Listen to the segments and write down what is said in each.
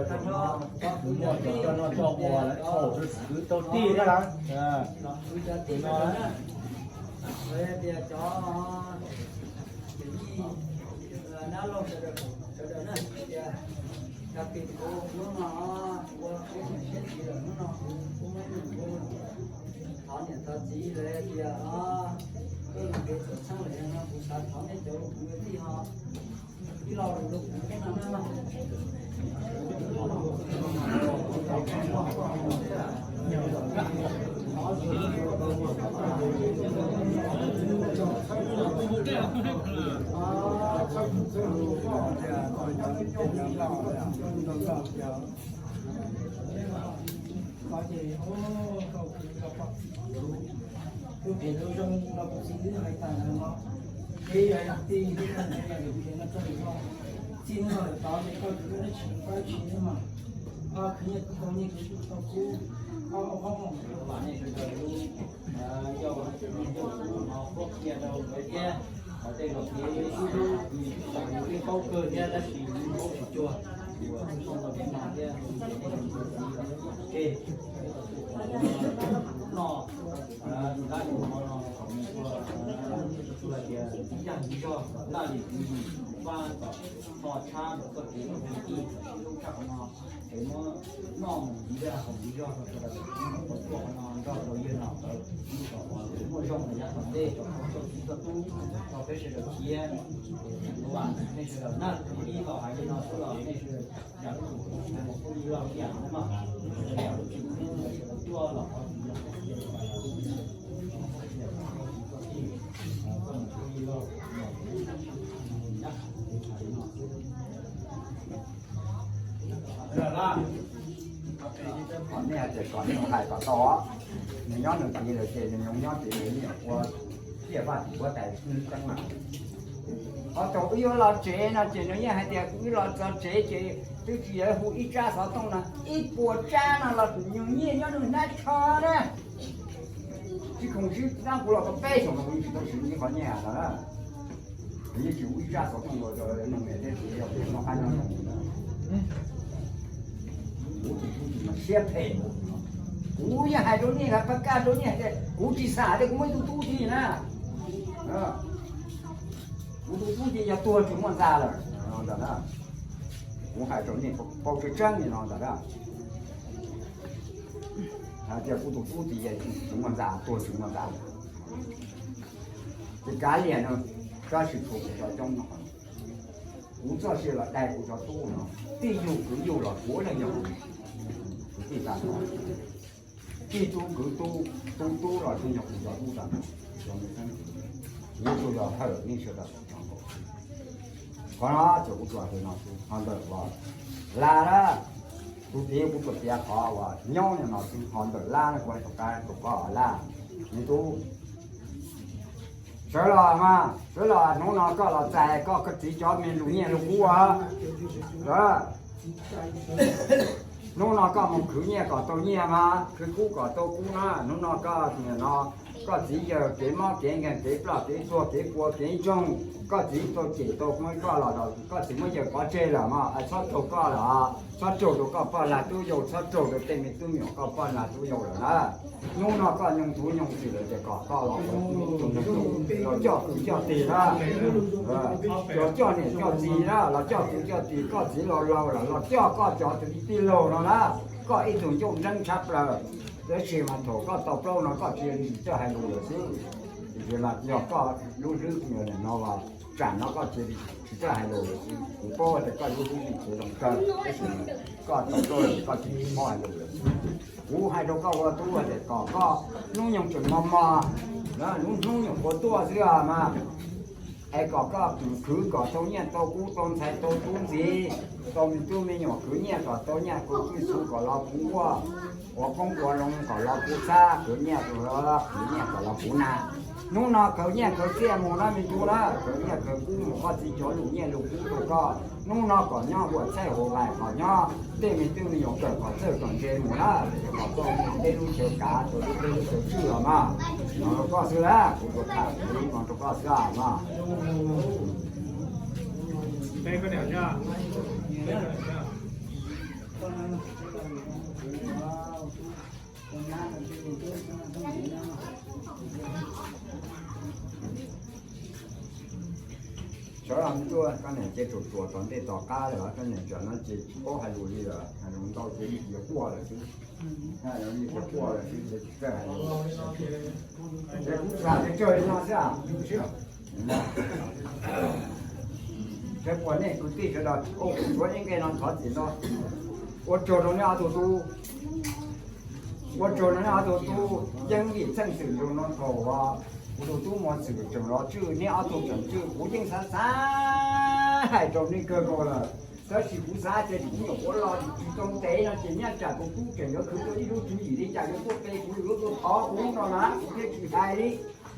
Muaj cov coj noj coj ua lawv thaum kwv tau tij thiab lawm. Kwv cov tij no, tias cov kwv yij nab laug sawv daws na, tias cov kwv hnub no ua kuv siab tsis lawm, hnub no kuv muab nug kuv thov niam thov txiv lawm tias, koj los kev tuam txheej lawm no kuv xav thov nej cov kwv tij ho Tus phem tus zoo los kuv txiv twb hais tas ntawd no, ces yog yam twg yog lus phem no rau lwm no, txij hnub no lawm tod ces koj kwv dab tsi pab dab tsi thiab mas, khwv nyiaj kuj tau nyiaj, kwv kuj tau kwv, ob qhob muag kuj tau vam nej sawv daws lub, yog ua nej cov tub no qhuab qhia rau nkawd thiab, qhov tej zaum kev ib hnub yus twb paub kawg thiab tab sis yus paub tsis cuag, uas tsis tau tau kev no thiab, ces nej tsis tau txiv los tsis tau txiv los tsis tau noj. Lab tus no no kom mus ua, ua tias ib yam ib zog kom laj lim tus mus vaj kom ho tshab ntawm txoj kev ua tij kom sib hlub tshaj qhov no, es muab noj mus ntxiv zaj haus ntxiv zog rau sawv daws, kom tuaj qhov no nrog rau yawg nom ntawd kom muaj zog los yav tom ntej kom tau txoj txiv txoj tub rau peb sawv daws thiab. Vam nej sawv daws na, ib los hais li no xwb los nej sawv daws cas lub txim mus kuj li los ib yam no mas, sawv daws tuaj los qhov txim los Qhov nej hais tias kom nej hais kom tau, nws nyob nws tid lawm ces nws nyob nws tid, nws ua tiaj vaj tim huab tais xwb tseeb mas. Qhov thaum wb yuav los tsev no ces nws yeej hais tias wb los txog tsev ces twb tsis yog hu ib tsab xov tooj no, ib puas tsab no los nws nyiaj nyob nws hnab tsho na. Tsis khoom sib tab kuv los tau peb xyoos no kuv yeej tsis tau siv ib qho nyiaj no na. Kuv yeej tsis hu ib tsab xov tooj los rau nug niam thiab txiv yog peb noj qab nyob zoo na. Kuv tus tub tsis mas siab phem, kuv yeej hais rau nej, hais pab kaj rau nej tias kuv tsis xam tias kuv muaj ib tug tub tij na. Kuv tus tub tij yog tuag tsis muaj ntxa lawm ntag na. Kuv hais rau nej paub tseeb tseeb li no ntag na. Hais tias kuv tus tub tij tsis muaj ntxa, tuag tsis muaj ntxa lawm. Ces kav liam no, tab sis txhua kuv cov coob no, kuv txoj sia los dai kuv cov tub no, tij yug kwv yug los puav leej yog kuv tij tag nrho. Tij tub kwv tub, tub tub los tseem yog kuv cov tub tag nrho. Kuv tsuas yog hawm nej sawv daws no nkaus xwb. Qhov no ces kuv tsuas hais li no xwb, ho ntawm uas Laj na, tus txiv kuv tsuas piav qhov uas nyob li no xwb, ho ntawm Laj no kuv hais rov qab rau koj Laj, me tub, sawv los mas, sawv los hnub no koj los txais koj txiv cov me lus nyiaj lus kub os. Hnub no koj mus khwv nyiaj kom tau nyiaj mas, khwv kub kom tau kub na. Hnub no koj niam no, koj txiv yawg kev mob kev nkeeg kev ploj kev tuag kev kua kev ntsoog, koj txiv tau cem tau muab koj los, koj txiv muab yawg pov tseg lawm mas, txhob raug koj lawm, txhob raug rau koj poj niam tub yau, txhob raug rau tej me tub me nyuam koj poj niam tub yau lawm na. Hnub no koj nyoog txhuv nyoog twm lawm ces kom koj los, los coj kwv coj tij na, los coj niam coj txiv na, los coj kwv coj tij, koj txiv laus laus lawm los coj koj cov tij laug no na, koj ib tug ncauj nreeb tshab plaws. Tab sis mas thaum koj tau plaub no koj cia li tsis txawj hais lus lawm xwb. Tiam sis mas yog koj lub hlwb no, tsam no koj cia li tsis txawj hais lus lawm xwb. Kuv paub tias koj lub hlwb tseem zoo kawg, tab sis koj tau plaub koj cia li tsis paub hais lus lawm xwb. Kuv hais rau koj ua tub hais tias kom koj hnub nyoog tseem mos mos, lub hnub nyuam qhuav tuaj xwb mas, es kom koj khwv kom tau nyiaj tau kub tau ntxhais tau tub ntxiv, tau me tub me nyuam khwv nyiaj kom tau nyiaj, khwv txuj xu kom los puv nkuaj, ua poob ua loo kom los puv xab, khwv nyiaj, khwv nyiaj kom los puv na. Hnub no khaws nyiaj khaws txiaj mus na me tub na, khaws nyiaj khaws kub mus, koj txiv cov lus nyiaj lus kub rau koj. Hnub no kom nyob ua txhaij ua vais, kom nyob tej me tub me nyuam kawm kom txawj kom ntse mus na, kom tau lub teb lub chaw kav, tau lub teb lub chaw tswj los mas. No rau koj xwb na, kuv tsuas tham li no rau koj xwb mas. Peb ko niam, peb ko niam, Sawv los tuaj, koj niam ces ruam ruam tom ntej tom qab lawm, koj niam tsam no ces tsis paub hais lus li lawm, hais lus ntau ces ib pliag quaj lawm xwb. Ib pliag quaj lawm xwb, tsis txawj hais lus. Ces kuv tham tsawg tsawg li no xwb. Sawv puas nej kwv tij sawv daws, kuv suav ib nqe no thov txim no. Ua tsaug rau neb ob tug tub, ua tsaug rau neb ob tug tub, yeej vim txheej xwm zoo no thaum kuv tus tub Muas Xwm tseem los tswj, neb ob tug tseem tswj, kuv yeej xav xav hais rau nej kawg nkaus lawm. Tab sis kuv xav tias kuv nyuam qhuav los tsis tau ntev no ces nyaj tsam tus tub tseem yuav khwv tau ib lub tswv yim li cas yuav tuaj pe kuv, yuav tuaj thov kuv no na, kuv thiaj tsis hais li.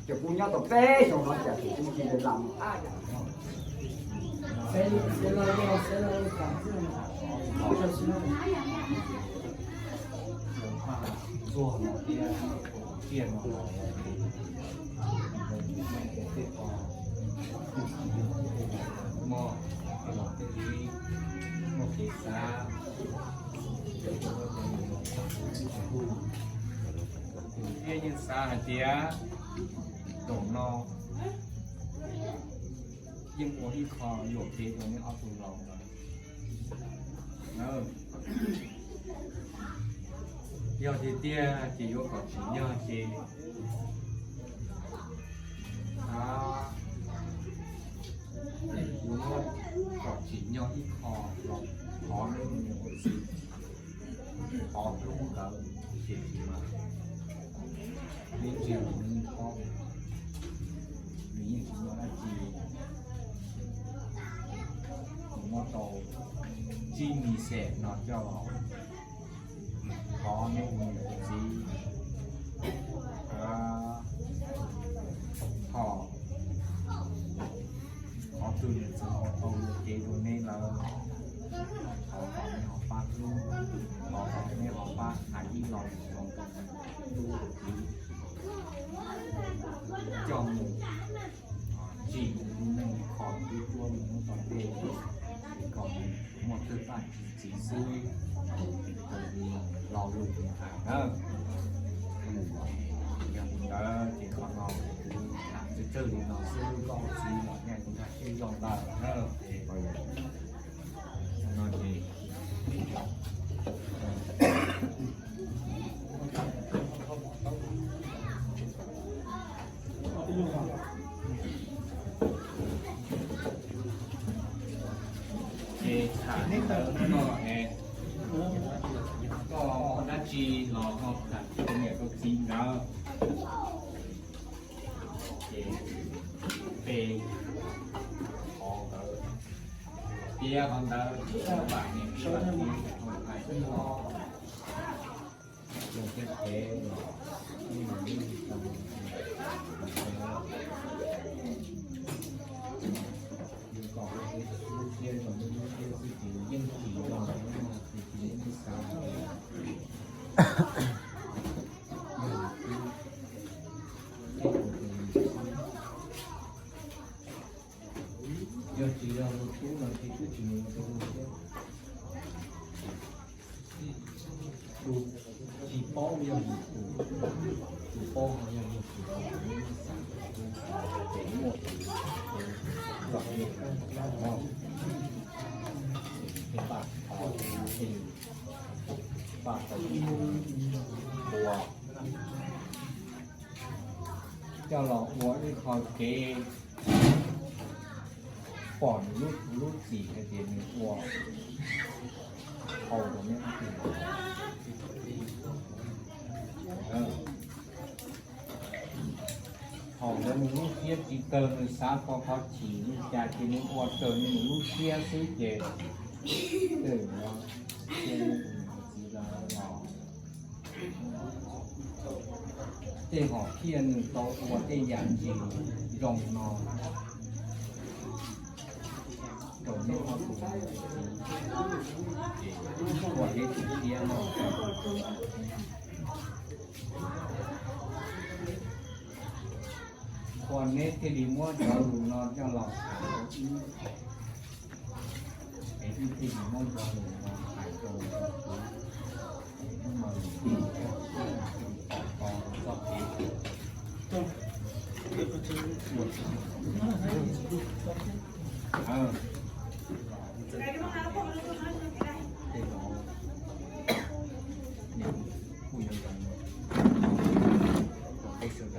Ces kuv nyob tau peb xyoos no cas tus tub tsis li lam ab. Muaj, muaj kev xav, thiab yeej xav hais tias zaum no yeej ua ib qho yuam kev rau neb ob tug laus lawm. Yog tiag tiag ces yuav kom tsim nyog ces kuv muab kom tsim nyog ib qho los thov neb ua niam ua txiv, thov hlub nkawd ces tsis mas neb ntsia nws qhov, nws yeej tsis muaj dab tsi, nws muab tau tsib mis xem no coj los thov neb ua niam ua txiv, thov, thov tus niam txawm ua tau ua ke rau neb lawm, thov kom neb ho pab hlub, thov kom neb ho pab hais ib lo lus zoo rau tus tub tus kiv coj mus tsim nws lub neej kho tus tub mus hnub tom ntej, kom nws muaj twj paj txi xwb, raws li lo lus hais na. Yog li ntawd ces qhov no kuv tham tsawg tsawg li no xwb, koj ua txiv los nyaj kuv nrog seb zoo ntawd na. Ces no ces ces tham li ntawd no es koj muaj dab tsi los ho tham rau niam rau txiv ntawd. Ces pe qhov ntawd, piav qhov ntawd, vam niam vam txiv hais ib lo lus thiab peb los yeej kom lub siab zoo lub siab xwb ces yeej tsis zoo no ces tsis yeej xav. Yog tsis yog tus tub no ces twb tsis mus rau tus thiab. Tus tsis paub yog yus tus, tus paub ho yog yus tus, tus xav tus tub ces muaj tus, tus kom yus kab kab no, ces pab thov, ces pab tau ua, coj los ua ib qho kev pom nws lub, lub txim hais tias nws ua haus rau neb ob tug. Thaum ntawd nws lub siab tsis kawg, nws xav tau qhov chim li cas ces nws ua raws li nws lub siab xwb ces, txiv lawv los tej hom phiaj nws tau ua tej yam tsis zoo no rau neb ob tug, ces ua peb tus thiab no. Ua neb thiaj li muab cov lus no coj los tham rau wb, es wb thiaj li muab cov lus no hais rau Tej no kuj yuav zoo rau peb sawv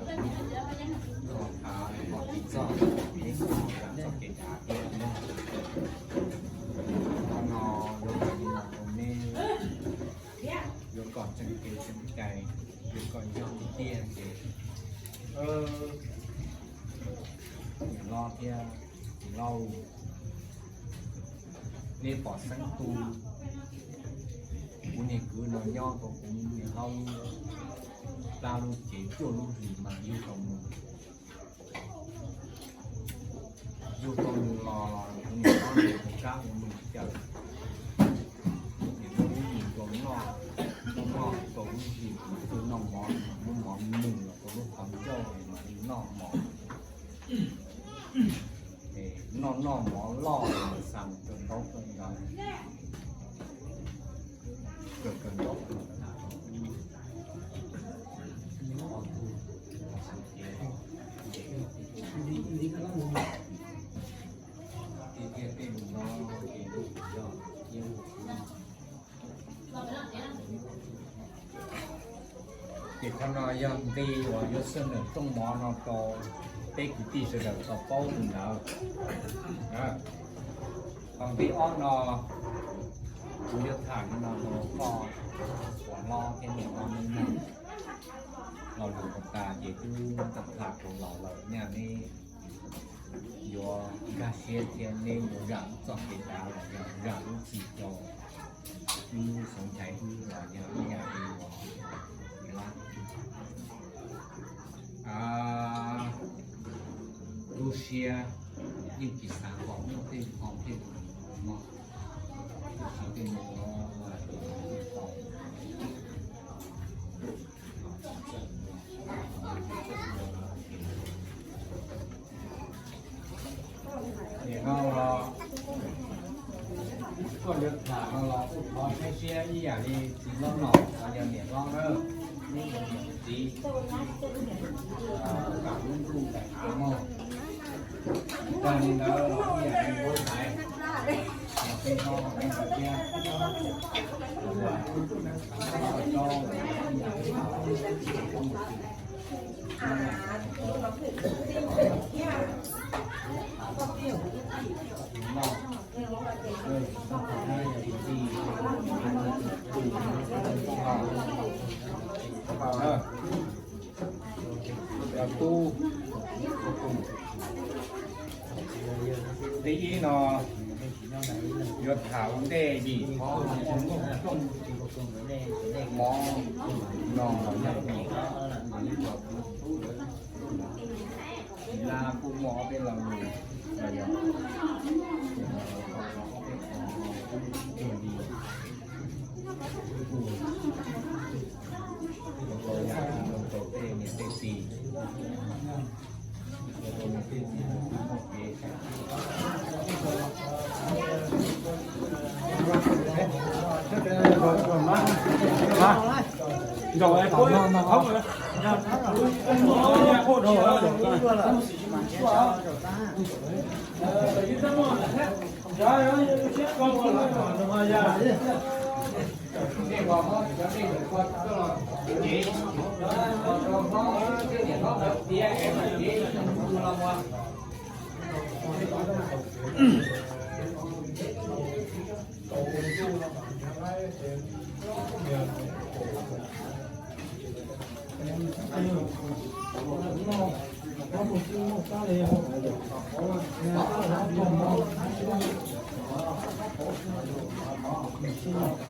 daws thav kom txog peb txoj kev dav thiab no. Qhov no yuav kom li no rau nej, yuav kom tseem kev tseem cai, yuav kom yog tiag tiag ces niam hlob thiab txiv hlob, nej pom xeeb tu kuv niag kwv no nyob rau kuv niam hlob lub plab lub cev cuaj lub hlis mas yug tau nws, yug tau nws los kuv niam hlob nws tus kab ua nws caws. Ces lub hlis rau noj, lub noj rau lub hlis, lub noj mov, lub mov mus los rau lub qhov ncauj los li noj mov. Noj noj mov loj xav mus kawm ntaub kawm ntawv, kawm kawm ntaub kawm ntawv. Tiag tiag tej mus no ces yog Ces qhov no yog nqi uas yuav xwb nws rooj mov no rau peb kwv tij sawv daws tau paub li ntawd. Qhov nqi ob no kuv yuav tham li no rau koj uas hlob thiab niam hlob neb mloog. Lo lus kom tas ces twb muab tham kuv los lawm, nyaj neb yuav nkag siab thiab neb yuav zam txoj kev dav los yog zam lub txim rau wb xeev Nchaiv wb los yog ib yam li uas lub siab yeej tsis xav kom muaj tej qho tej no, tab sis tej no Niam no los, koj yuav tham no los kuj thov saib siab ib yam li txiv hlob no los yog niam hlob na, txiv, kam lub ntuj daim av mog. Tag li ntawd los ib yam li muab thaiv, los peb hlob peb ntawd thiab, Tub, tib ib no yuav tham ua ntej vim qhov mov no los yog vim Txiv Laj kuj muaj ob peb lo lus los yog ob peb qho kuj cuag li kuj ua yam li rau tej niam tej txiv.